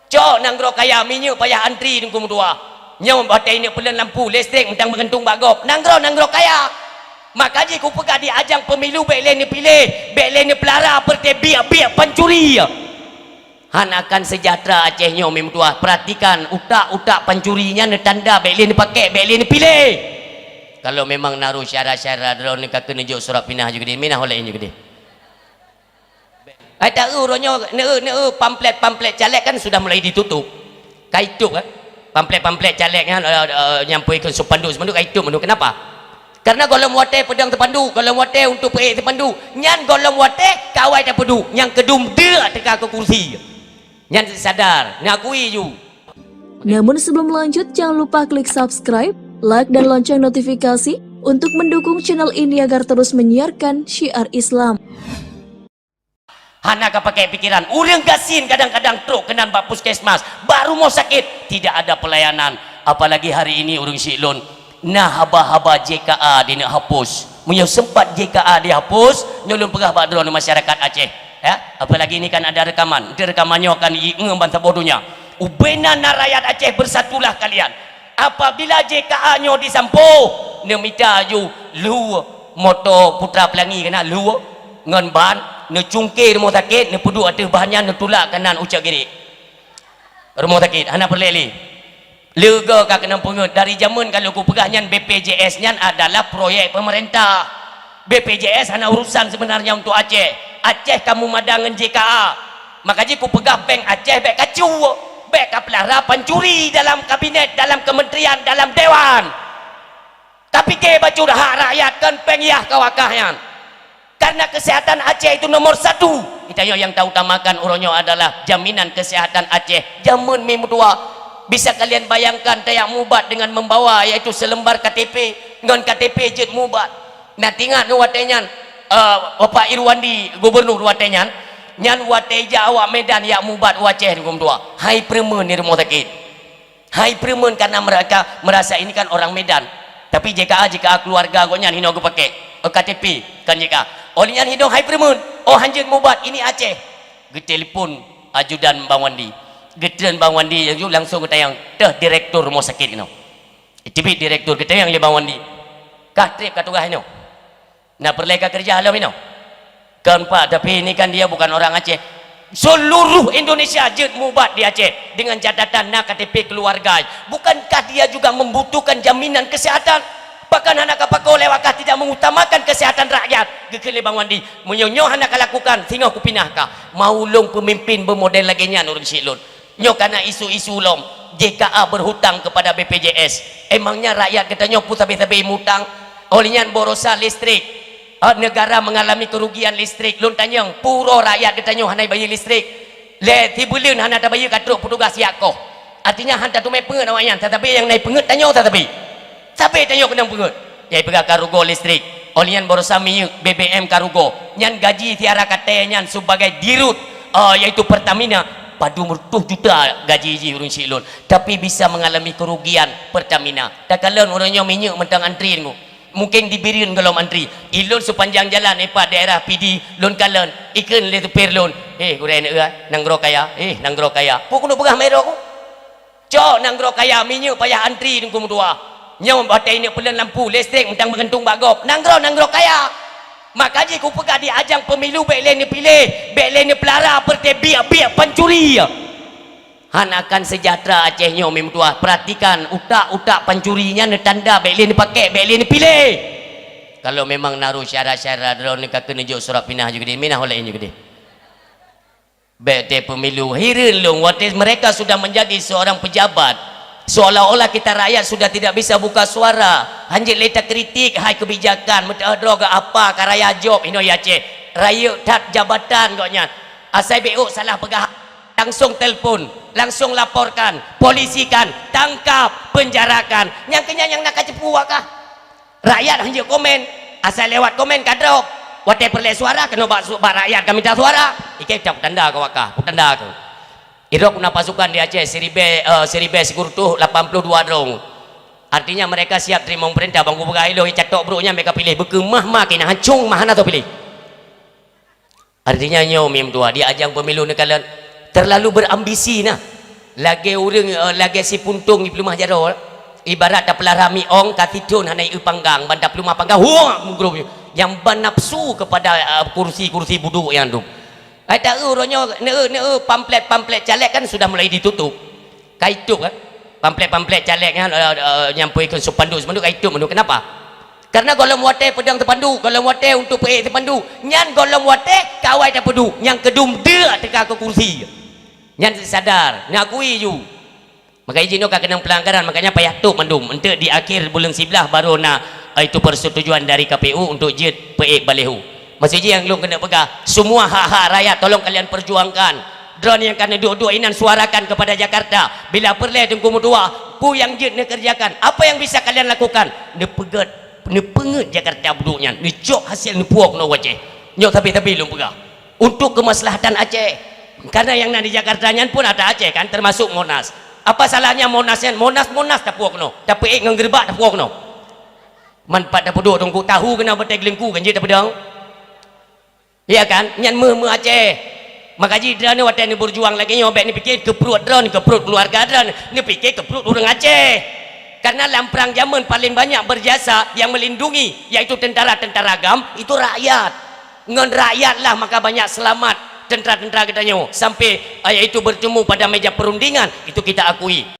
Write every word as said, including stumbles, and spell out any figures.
Cok nanggroe kaya, minyeuk payah antri Teungku meutuah. Nyoe watèe neuk peulon lampu, listrik mantong meugantung bak gob. Nanggroe, nanggroe kaya. Maka jih kupeugah di ajang pemilu bèk lé neupiléh, bèk lé neupeulara peureuté biek-biek pancuri. Han akan sejahtera Aceh nyoe mi meutuah. Perhatikan, utak-utak pancuri nyan neutanda bèk lé neupaké, bèk lé neupiléh. Kalau memang na roh syara-syara droeneuh ka keuneuk jok surat pinah ju keudéh, minah oleh nyoe keudéh. Hai taeu uroe nyoe, neu-eu, neu-eu, pamflet-pamflet caleg kan sudah mulai ditutup. Ka itôp kan? Pamflet-pamflet caleg nyan, eh, eh, nyang peuikot spanduk-spanduk ka itôp meunurot. Kenapa? Karena gohlom watèe peudong spanduk, gohlom watèe untuk peuék spanduk. Nyan gohlom watèe kawai tapeuduek, nyang keudum deuk teuka keu kursi. Nyan sadar, ngakui ju. Namun sebelum lanjut, jangan lupa klik subscribe, like, dan lonceng notifikasi untuk mendukung channel ini agar terus menyiarkan syiar Islam. Hana ka pakai pikiran. Ureueng gasien kadang-kadang trok keunan bak puskesmas, bak rumoh sakit, tidak ada pelayanan. Apalagi hari ini ureueng siklon na haba-haba J K A dineuk hapus. Meunyoe sempat J K A dihapus, nyoe lôn peugah bak droeneuh masyarakat Aceh, ya. Apalagi ini kan ada rekaman. Nanti rekaman nyoe akan jiingeue ban saboh donya. Ubena na rakyat Aceh, bersatulah kalian. Apabila J K A nyoe disampoe, neumita aju lhue moto Putra Pelangi keunan lhue ngon ban, neucungke rumoh sakit, neupeuduek ateueh ban nyan, neutulak keunan u Cot Girik. Rumoh sakit hana peureulèe lé. Leuga ka keunong peungeut dari jameun ka lôn kupeugah nyan B P J S nyan adalah proyek pemerintah. B P J S hana urusan sebenarnya untuk Aceh. Aceh ka meumada ngon J K A. Maka jih kupeugah péng Aceh bèk kacu, bèk kapeulara pancuri dalam kabinet, dalam kementerian, dalam dewan. Tapike bacut hak rakyat kon péng yah ka wakah nyan. Karena kesehatan Aceh itu nomor satu. Geutanyoe nyang tautamakan uroe nyoe adalah jaminan kesehatan Aceh. Jameun mi meutuah. Bisa kalian bayangkan tajak mubat dengan membawa yaitu selembar K T P, ngon K T P jeuet mubat. Na teuingat nyoe watèe nyan, eh, Bapak Irwandi gubernur watèe nyan, nyan watèe jak awak Medan jak mubat u Aceh Teungku meutuah. Hai peureumeun di rumoh sakit. Hai peureumeun karena mereka merasa ini kan orang Medan. Tapi J K A, J K A keluarga gobnyan hinoe geupaké. Oh, K T P kan J K A. Oleh nyan hinoe hai peureumeun. Oh, hanjeuet mubat ini Aceh. Geutelepon ajudan Bang Wandi. Geutreun Bang Wandi laju langsung geutanyong, "Teuh direktur rumoh sakit keunoe." Teubiet direktur geutanyong lé Bang Wandi. "Kah trép ka tugaih nyoe?" Na peureulèe ka keureuja lom inoe? Kan Pak, tapi ini kan dia bukan orang Aceh. Seluruh Indonesia jeuet mubat di Aceh dengan catatan na K T P keluarga. Bukankah dia juga membutuhkan jaminan kesehatan? Bahkan hana ka pakoe lewat kah tidak mengutamakan kesehatan rakyat. Geukheun lé Bang Wandi, meunyoe nyoe hana ka lakukan, singoh kupinah kah. Mau lôn peumimpin beumodel lagèe nyan ureueng siklon. Nyoe kana isu-isu lom, J K A berhutang kepada B P J S. Emangnya rakyat geutanyoe peue sabe-sabe mutang? Oleh nyan baroesa listrik, eh, negara mengalami kerugian listrik. Lôn tanyong, peue uroe rakyat geutanyoe hana bayeue listrik? Lé sibuleuen hana tabayeue ka trok petugas jak koh. Artinya han tateumé peungeut awak nyan, tatapi nyang na peungeut tanyoe tatapi. Sabe tanyoe keunong peungeut. Nyang peugah ka rugoe listrik. Oleh nyan baroesa minyeuk B B M ka rugoe. Nyan gaji si Ara Katée nyan sebagai dirut, eh, yaitu Pertamina, padum reutôh juta gaji jih ureueng siklon. Tapi bisa mengalami kerugian Pertamina. Takalon ureueng nyoe minyeuk mantong antri nyoe. Mungkin di Bireuen gohlom antri. Ilôn sepanjang jalan ipat daerah Pidie lôn kalon. Ikheun lé supir lôn, "Eh, gurée neueu, nanggroe kaya. Eh, nanggroe kaya." Peue keuneuk peugah meurok ku? Cok nanggroe kaya minyeuk payah antri Teungku meutuah. Nyoe watée neuk peulon lampu, listrik mantong meugantung bak gob. Nanggroe, nanggroe kaya. Maka jih kupeugah di ajang pemilu bék lé neupiléh, bék lé neupeulara peureuté biek-biek pancuri. Han akan seujahteura Aceh nyoe mi meutuah. Peuratikan utak-utak pancuri nyan neutanda bék lé neupaké, bék lé neupiléh. Kalau memang na roh syara-syara droeneuh ka keuneuk jok surat pinah ju keudéh, minah oleh nyoe keudéh. Bék teuh pemilu, hireuen lôn watée mereka sudah menjadi seorang pejabat, seolah-olah kita rakyat sudah tidak bisa buka suara. Hanjeuet lé takritik hai kebijakan, meuteuh droe geuh apa ka raya jok inoe i Aceh. Rayeuk that jabatan gobnyan. Asai bék salah peugah, langsung telpon, langsung laporkan, polisikan, tangkap, penjarakan. Nyang keunyan nyang na ka ceupue kah? Rakyat hanjeuet komen, asai lewat komen ka drop. Watée peureulée suara keunoe bak su-, bak rakyat ka mita suara. Ikei tanda keu wakah, tanda keu. Idrob na pasukan di Aceh siribée, eh, siribée sikureueng reutôh lapan puluh dua droe. Artinya mereka siap teurimong peurintah, bang kupeugah ilôn catok brok nyan bék ka piléh beukeumah ma keunan hancong mah hana teupiléh. Artinya nyoe mi meutuah di ajang pemilu neukalon terlalu berambisi nah. Lagèe ureueng, eh, lagèe si puntông i peuleumah jaroe, ibarat tapeulara miong ka sithon hana ieu panggang, ban tapeuleumah panggang, huak meugrôp. Nyang ban nafsu kepada, eh, kursi-kursi budôk nyan tu. Ai taeu uroe nyoe, neu-, neu-, pamflet-pamflet caleg kan sudah mulai ditutup. Ka itôp kan? Pamflet-pamflet caleg nyan, eh, eh, nyang peue ikôt spanduk-spanduk ka itôp mandum. Kenapa? Karena gohlom watèe peudong spanduk, gohlom watèe untuk peuék spanduk. Nyan gohlom watèe kawai tapeuduek, nyang keudum deuk teuka keu kursi. Nyan sadar, nyan akui ju. Maka jinoe ka keunong pelanggaran, makanya payah tôp mandum. Enteuk di akhir buleuen siblaih baru na, eh, itu persetujuan dari K P U untuk jeuet peuék baliho. Maksud jih nyang lôn keuneuk peugah, semua hak-hak rakyat tolong kalian perjuangkan. Droeneuh nyang ka neuduek-duek inan suarakan kepada Jakarta. Bila peureulèe Teungku meutuah, peue nyang jeuet neukerjakan? Apa yang bisa kalian lakukan? Neupeugèt, neupeungèt Jakarta budôk nyan. Neucok hasil neupuwoe keunoe u Aceh. Nyoe tapi-tapi lôn peugah. Untuk kemaslahatan Aceh. Karena nyang na di Jakarta nyan pun ata Aceh kan, termasuk Monas. Apa salahnya Monas nyan? Monas, Monas tapuwoe keunoe. Tapeuék ngon geureubak tapuwoe keunoe. Man pat tapeuduek Teungku, tahu keunoe batèe geuleungku kan jeuet tapeudong. Iya kan? Nyan méuh-méuh Aceh. Maka jih droeneuh watèe neubeurjuang lagèe nyoe, bèk neupike keu pruet droeneuh, keu pruet keuluwarga droeneuh, neupike keu pruet ureueng Aceh. Karena lam prang jameun paling banyak berjasa yang melindungi, yaitu tentara-tentara GAM, itu rakyat. Ngon rakyat lah maka banyak selamat tentara-tentara geutanyoe sampai, eh, yaitu bertemu pada meja perundingan, itu kita akui.